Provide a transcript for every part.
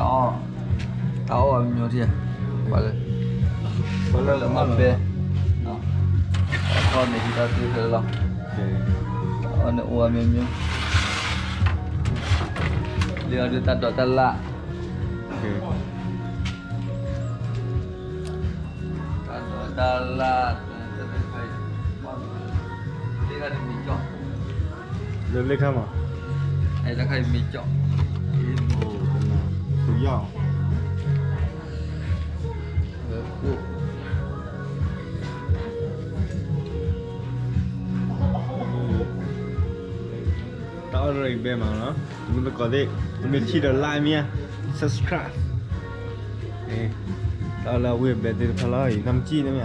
တၢ်အီၣ် တၢ်အီၣ်အမံၤမံၤထံၣ်, ပှၤလၢ ပှၤလၢလၢမၤဘဲ အီၣ်န့ၣ်ဟံးတၢ်သ့ဖဲလီၤ, အီၣ်န့ၣ်အိၣ်အမံၤမံၤ, လၢအဒုးတၢ်ဒိးတၢ်လၢ် တၢ်ဒိးတၢ်လၢ်, လၢလ့ခါမး, တၢ်ခါအံၤမ့ၢ်ကၠီ, တယီၢ်, တၢ်အီၣ်ရံၣ်ဘဲမးနီၤ, တမုၢ်သကိးသ့ၣ်, တမ့ၢ်ထံၣ်ဒီး like မ့ၢ်ဧါ, subscribe တၢ်လၢအဝံၢ်အဘဲသ့ၣ်တဖၣ်လီၤအံၤ နမ့ၢ်ကံၣ်န့ၣ်မ့ၢ်ဧါ,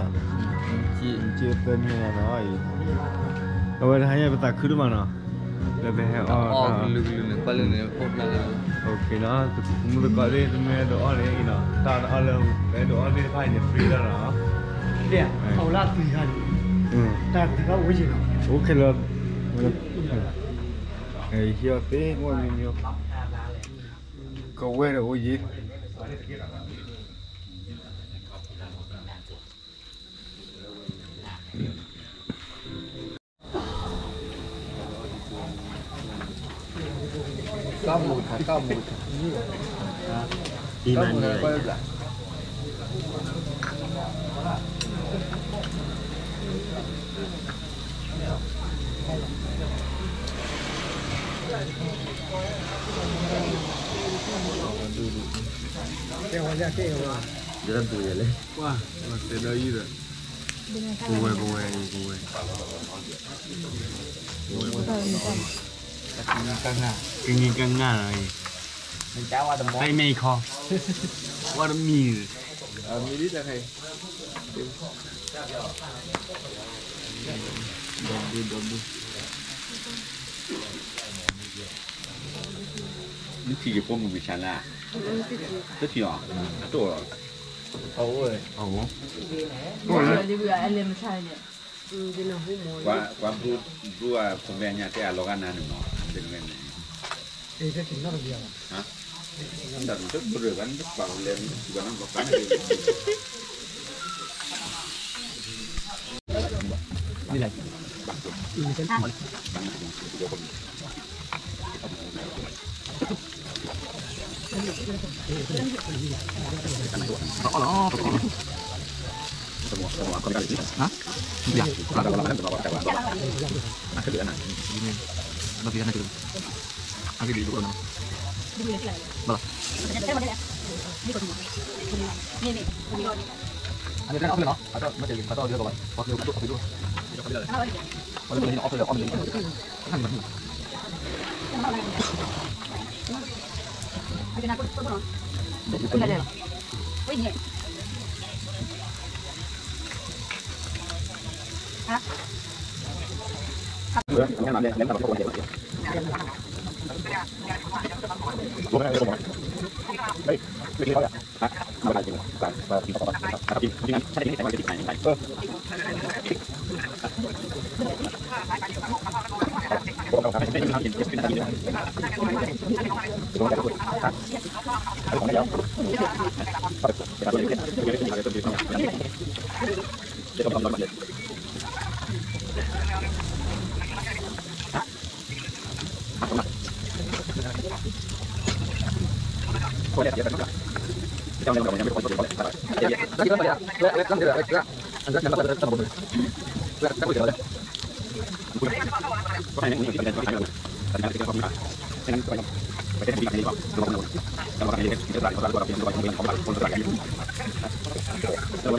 နမ့ၢ်ကံၣ်သၢမံၤလီၤအံၤ, အဝဲတဟါညါပသးခုဒိၣ်မးနီၤ, လၢပဟဲအီၣ် တမုၢ်သကိးသ့ၣ် တမ့ၢ်ဒိးအီၣ်န့ၣ်အံၤနီၤ, တၢ်အီၣ်လၢပဟဲဒိးအီၣ်သ့ၣ်တဖၣ်အံၤန့ၣ် free လီၤနီၤ, အဝဲလၢအသွံၣ်ခါန့ၣ်, တၢ်သွံၣ်ခါအိၣ်က့ၤနီၤ, အိၣ်ခဲလၢာ်, ဟံၣ်အီၣ်သ့ၣ်အိၣ်မံၤမံၤ, ကဝဲၢ်ဒီးအိၣ်ယံၤ တၢ်မူထါ တၢ်မူထါ, တၢ်မူထါကွၢ်လၢ်ဘျး, ကဲဝဲလၢကဲဝဲ, ယတၢ်တူၤယဲလဲၣ်, ကွၢ်, တဲဒီးယံၤဒီး, ကဝဲၤ ကဝဲၤ ကဝဲၤ ကငံကငါလီၤအံၤ, တၢ်အံၤမ့ၢ်အံၤခီ, ဝါတမံၤ, မံၤလံတၢ်ခါအံၤ, ဒီဘု ဒီဘု, နထံၣ်ယဖိမုၣ်မုၢ်ဆါလၢ, တထံၣ်အီၤ, အတိၢ်လီၤ, အအိၣ်, ပှၤဘျုး ဘျုးအဖိမဲာ်ညါတဲအလီၤဂာ်နၤန့ၣ်မး, နီၢ်ဘဲဧါ, နီၢ်အီၣ်ကၢဝဲဒၣ်,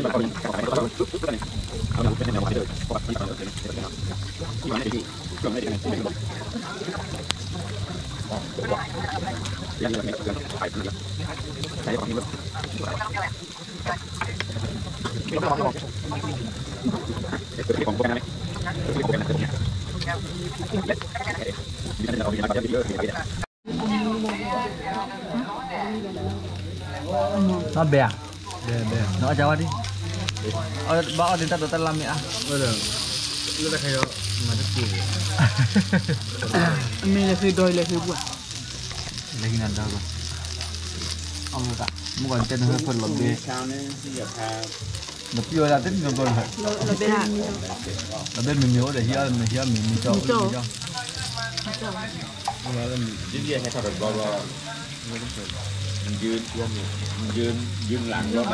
ဘၣ်အီၣ်ဒ်တၢ်ဒိးတၢ်လၢ်မ့ၢ်အါ, လၢတၢ်ခါအံၤ, မ့ၢ်လဲၤဃ့ဒီးလဲၤဃ့ပှၢ်, လဲၤဃ့နၤဒီးဘၣ်, အမ့ၢ်ကတဲနဟၢဖၢလီၤဘ့, နပျိဝဲဒၣ်တနံၤဘျီဘျီ, လီၤဘ့မ့မ့ၢ်အိၣ်ဒီးဟံးအီၣ်မ့ၤဟံးအီၣ်မ့ၤမ့ၢ်ကၠီ, ဒ်ယဟဲထီၣ်တဘျီဘျီ, ယုၢ်လၢဘျီဘျီ,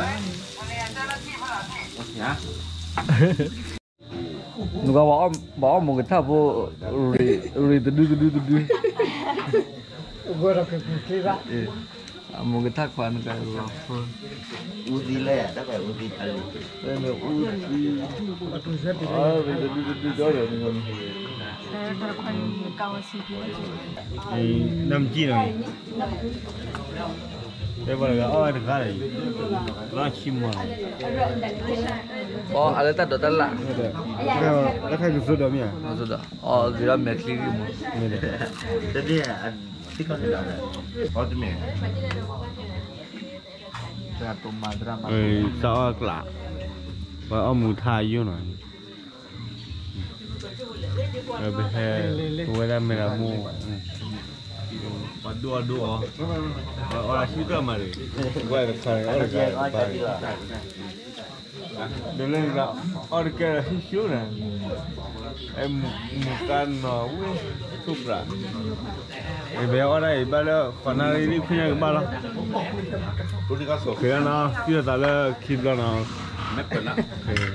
နကဘၣ်အီၣ်မူၤကထၣ်ဖိ, ရ့ၣ်တဒုတဒုတဒု, အမူၤကထၣ်ခွါနကလီၤဖိ, အူသံလဲၣ်, တၢ်ကွဲးအူသံ, အူသံ, တဒုတဒုဒီး, နမ့ၢ်ကံၣ်နီၤ, တဲဘၣ်တဂၤအီၣ်ဝဲတခါလီၤ, လၢဆံမီၤလီၤ, အီၣ်အလၢတၢ်ဒိးတၢ်လၣ်, တၢ်ခါကသိးဒီးမ့ၢ်ဧါ, အီၣ်ဂ့ၤဒီးမဲာ်ချံဂံၢ်မး, တမ့ၢ်, သးအီၣ်ကျး, ပှၤအီၣ်မူၤထါယိၣ်နီၤ, ပဟဲ, ပဝဲဒၣ်မဲာ်တၢ်မိၢ်, ပှၤဒိၣ်အီၣ်ဒိၣ်အီ, ပှၤအီၣ်လၢဆံတၢ်မၤန့ၣ်, ပှၤတခါန့ၣ်အီၣ်တခါ, ဒီးလၢအီၣ်တကဲလၢဟံၣ်ဆူၣ်န့ၣ်, မူၤကါနီၤဝ့ၢ်, ဆူၣ်ပြး, ပဟဲအီၣ်ဒၣ်အံၤဘၣ်လၢ ခီနၣ်ရံၣ်လံခွံညါကဘၣ်လီၤ, ဖဲနီၤ စံၣ်လီၤသးလၢခံဘျီနီၤ, မ့ၢ်ပၢၢ်နီၤ,